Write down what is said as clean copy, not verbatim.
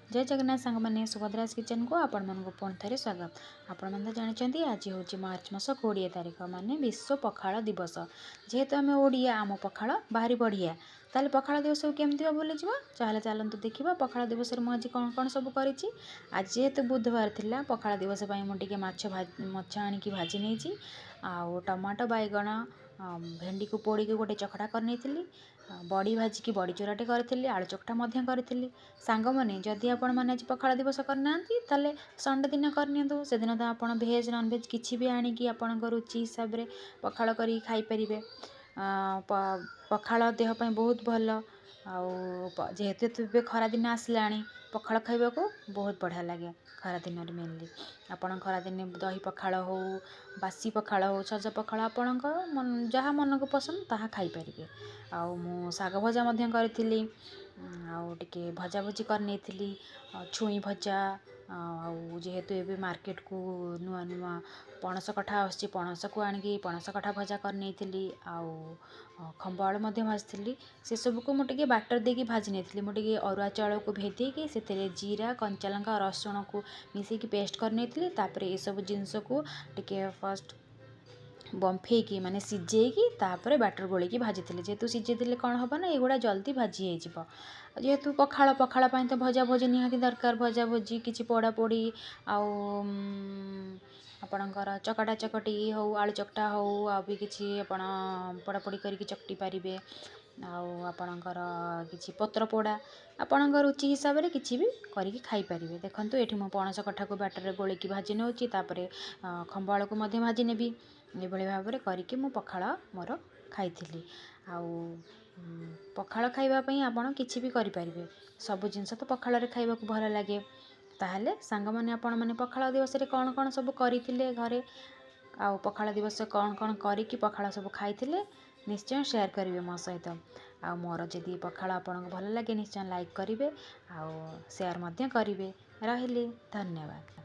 ଜୟ ଜଗନ୍ନାଥ ସାଙ୍ଗମାନେ, ସୁଭଦ୍ରାଜ କିଚେନ୍କୁ ଆପଣମାନଙ୍କୁ ପୁଣି ଥରେ ସ୍ୱାଗତ। ଆପଣମାନେ ତ ଜାଣିଛନ୍ତି, ଆଜି ହେଉଛି ମାର୍ଚ୍ଚ ମାସ 20 ତାରିଖ, ମାନେ ବିଶ୍ୱ ପଖାଳ ଦିବସ। ଯେହେତୁ ଆମେ ଓଡ଼ିଆ, ଆମ ପଖାଳ ଭାରି ବଢ଼ିଆ। ତାହେଲେ ପଖାଳ ଦିବସକୁ କେମିତି ବା ଭୁଲିଯିବ? ତାହେଲେ ଚାଲନ୍ତୁ ଦେଖିବା ପଖାଳ ଦିବସରେ ମୁଁ ଆଜି କ'ଣ କ'ଣ ସବୁ କରିଛି। ଆଜି ଯେହେତୁ ବୁଧବାର ଥିଲା, ପଖାଳ ଦିବସ ପାଇଁ ମୁଁ ଟିକେ ମାଛ ଆଣିକି ଭାଜି ନେଇଛି। ଆଉ ଟମାଟୋ, ବାଇଗଣ, ଭେଣ୍ଡିକୁ ପୋଡ଼ିକି ଗୋଟେ ଚକଟା କରିନେଇଥିଲି। ବଡ଼ି ଭାଜିକି ବଡ଼ି ଚୁରାଟେ କରିଥିଲି, ଆଳୁ ଚକଟା ମଧ୍ୟ କରିଥିଲି। ସାଙ୍ଗମାନେ, ଯଦି ଆପଣମାନେ ଆଜି ପଖାଳ ଦିବସ କରିନାହାନ୍ତି, ତାହେଲେ ସଣ୍ଡେ ଦିନ କରିନିଅନ୍ତୁ। ସେଦିନ ତ ଆପଣ ଭେଜ୍, ନନଭେଜ୍ କିଛି ବି ଆଣିକି ଆପଣଙ୍କ ରୁଚି ହିସାବରେ ପଖାଳ କରିକି ଖାଇପାରିବେ। ପଖାଳ ଦେହ ପାଇଁ ବହୁତ ଭଲ। ଆଉ ଯେହେତୁ ଏବେ ଖରାଦିନ ଆସିଲାଣି, ପଖାଳ ଖାଇବାକୁ ବହୁତ ବଢ଼ିଆ ଲାଗେ ଖରାଦିନରେ। ମେନଲି ଆପଣ ଖରାଦିନେ ଦହି ପଖାଳ ହଉ, ବାସି ପଖାଳ ହଉ, ସଜ ପଖାଳ, ଆପଣଙ୍କ ଯାହା ମନକୁ ପସନ୍ଦ ତାହା ଖାଇପାରିବେ। ଆଉ ମୁଁ ଶାଗ ଭଜା ମଧ୍ୟ କରିଥିଲି, ଆଉ ଟିକେ ଭଜାଭଜି କରିନେଇଥିଲି, ଛୁଇଁ ଭଜା। ଆଉ ଯେହେତୁ ଏବେ ମାର୍କେଟକୁ ନୂଆ ନୂଆ ପଣସ କଠା ଆସୁଛି, ପଣସକୁ ଆଣିକି ପଣସ କଠା ଭଜା କରିନେଇଥିଲି। ଆଉ ଖମ୍ବ ଆଳୁ ମଧ୍ୟ ଭାଜିଥିଲି। ସେସବୁକୁ ମୁଁ ଟିକେ ବାଟର ଦେଇକି ଭାଜି ନେଇଥିଲି। ମୁଁ ଟିକେ ଅରୁଆ ଚାଉଳକୁ ଭେଦେଇକି ସେଥିରେ ଜିରା, କଞ୍ଚାଲଙ୍କା, ରସୁଣକୁ ମିଶେଇକି ପେଷ୍ଟ କରିନେଇଥିଲି। ତାପରେ ଏସବୁ ଜିନିଷକୁ ଟିକେ ଫାଷ୍ଟ ବମ୍ଫେଇକି, ମାନେ ସିଝେଇକି, ତାପରେ ବାଟର ଗୋଳେଇକି ଭାଜିଥିଲି। ଯେହେତୁ ସିଝେଇଦେଲେ କ'ଣ ହେବ ନା ଏଗୁଡ଼ା ଜଲ୍ଦି ଭାଜି ହେଇଯିବ। ଯେହେତୁ ପଖାଳ ପାଇଁ ତ ଭଜା ଭଜି ନିହାତି ଦରକାର। ଭଜା ଭଜି, କିଛି ପୋଡ଼ାପୋଡ଼ି, ଆଉ ଆପଣଙ୍କର ଚକଟା ଚକଟି ହଉ, ଆଳୁ ଚକଟା ହଉ, ଆଉ ବି କିଛି ଆପଣ ପୋଡ଼ାପୋଡ଼ି କରିକି ଚକଟି ପାରିବେ। ଆଉ ଆପଣଙ୍କର କିଛି ପତ୍ର ପୋଡ଼ା, ଆପଣଙ୍କ ରୁଚି ହିସାବରେ କିଛି ବି କରିକି ଖାଇପାରିବେ। ଦେଖନ୍ତୁ, ଏଠି ମୁଁ ପଣସ କଠାକୁ ବାଟରରେ ଗୋଳେଇକି ଭାଜି ନେଉଛି, ତାପରେ ଖମ୍ବ ଆଳୁକୁ ମଧ୍ୟ ଭାଜି ନେବି। ଏଭଳି ଭାବରେ କରିକି ମୁଁ ପଖାଳ ମୋର ଖାଇଥିଲି। ଆଉ ପଖାଳ ଖାଇବା ପାଇଁ ଆପଣ କିଛି ବି କରିପାରିବେ। ସବୁ ଜିନିଷ ତ ପଖାଳରେ ଖାଇବାକୁ ଭଲ ଲାଗେ। ତାହେଲେ ସାଙ୍ଗମାନେ, ଆପଣମାନେ ପଖାଳ ଦିବସରେ କ'ଣ କ'ଣ ସବୁ କରିଥିଲେ ଘରେ, ଆଉ ପଖାଳ ଦିବସ କ'ଣ କ'ଣ କରିକି ପଖାଳ ସବୁ ଖାଇଥିଲେ, ନିଶ୍ଚୟ ସେୟାର କରିବେ ମୋ ସହିତ। ଆଉ ମୋର ଯଦି ପଖାଳ ଆପଣଙ୍କୁ ଭଲ ଲାଗେ, ନିଶ୍ଚୟ ଲାଇକ୍ କରିବେ ଆଉ ସେୟାର ମଧ୍ୟ କରିବେ। ରହିଲି, ଧନ୍ୟବାଦ।